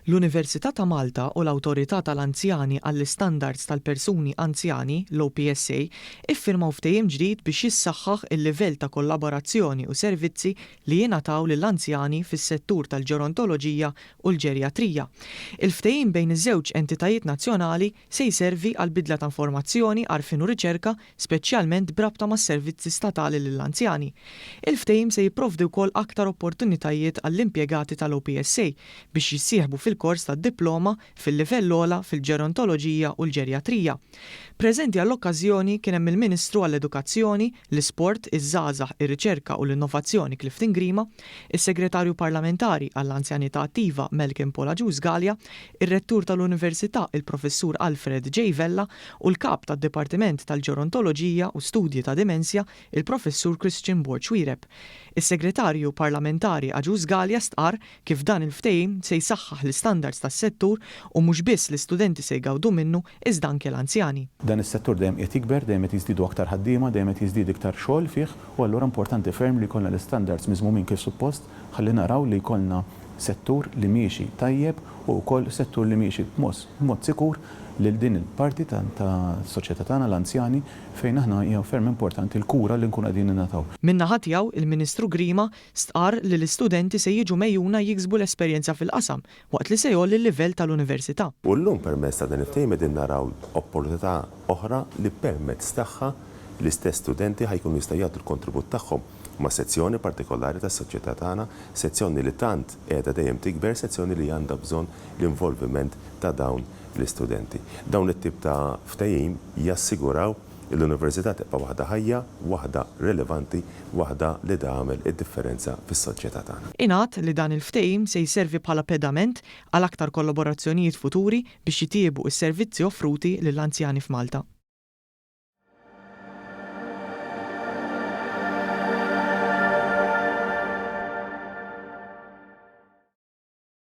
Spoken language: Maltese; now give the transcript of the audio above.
L-Università ta' Malta u l-Awtorità tal-Anzjani għall-Istandards tal-Persuni Anzjani, l-OPSA, iffirmaw ftehim ġdid biex jissaħħaħ il-livell ta' kollaborazzjoni u servizzi li jingħataw lill-anzjani fis-settur tal-ġerontoloġija u l-ġerjatrija. Il-ftehim bejn iż-żewġ entitajiet nazzjonali se jservi għall-bidla ta' informazzjoni, għarfien u riċerka speċjalment b'rabta mas-servizzi statali lill-anzjani. Il-ftehim se jipprovdi wkoll aktar opportunitajiet għall-impjegati tal-OPSA biex jissieħbu fil-kors tad-diploma fil-livell ogħla fil-ġerontoloġija u l-ġerjatrija. Preżenti għall-okkażjoni kien hemm il-Ministru għall-Edukazzjoni, l-Isport, iż-Żgħażagħ, ir-Riċerka u l-Innovazzjoni Clifton Grima, is-Segretarju Parlamentari għall-Anzjanità Attiva Malcolm Paul Agius Galea, ir-Rettur tal-Università il-Professur Alfred J. Vella u l-Kap tad-Dipartiment tal-Ġerontoloġija u Studji ta' Dimensja il-Professur Christian Borg Xuereb. Is-Segretarju Parlamentari Agius Galea stqarr kif dan il-ftehim se jsaħħaħ l-istandards tas-settur u mhux biss l-istudenti se jgawdu minnu iżda anke l-anzjani. Dan is-settur dejjem qiegħed jikber, dejjem qed jiżdiedu aktar ħaddiema, dejjem qed jiżdied iktar xogħol fih u allura importanti ferm li jkollna l-istandards miżmumin kif suppost ħalli naraw li jkollna settur li miexi tajjeb u wkoll settur li miexi b'mod sikur lil din il-parti tas-soċjetà tagħna, l-anzjani, fejn aħna hija ferm importanti l-kura li nkunu qegħdin ningħataw. Min-naħa tiegħu, il-Ministru Grima stqarr li l-istudenti se jiġu megħjuna jiksbu l-esperjenza fil-qasam waqt li se jgħolli l-livell tal-Università. U llum permezz ta' dan il-ftehim qegħdin naraw opportunità oħra li permezz tagħha l-istess studenti ħa jkunu jistgħu jagħtu l-kontribut tagħhom ma' sezzjoni partikolari tas-soċjetà tagħna, sezzjoni li tant qiegħda dejjem tikber, sezzjoni li għandha bżonn l-involviment ta' dawn l-istudenti. Dawn it-tip ta' ftehim jassiguraw li l-Università tibqa' waħda ħajja, waħda relevanti, waħda li tagħmel id-differenza fis-soċjetà tagħna. Ingħad li dan il-ftehim se jservi bħala pedament għal aktar kollaborazzjonijiet futuri biex jitjiebu s-servizzi offruti lill-anzjani f'Malta.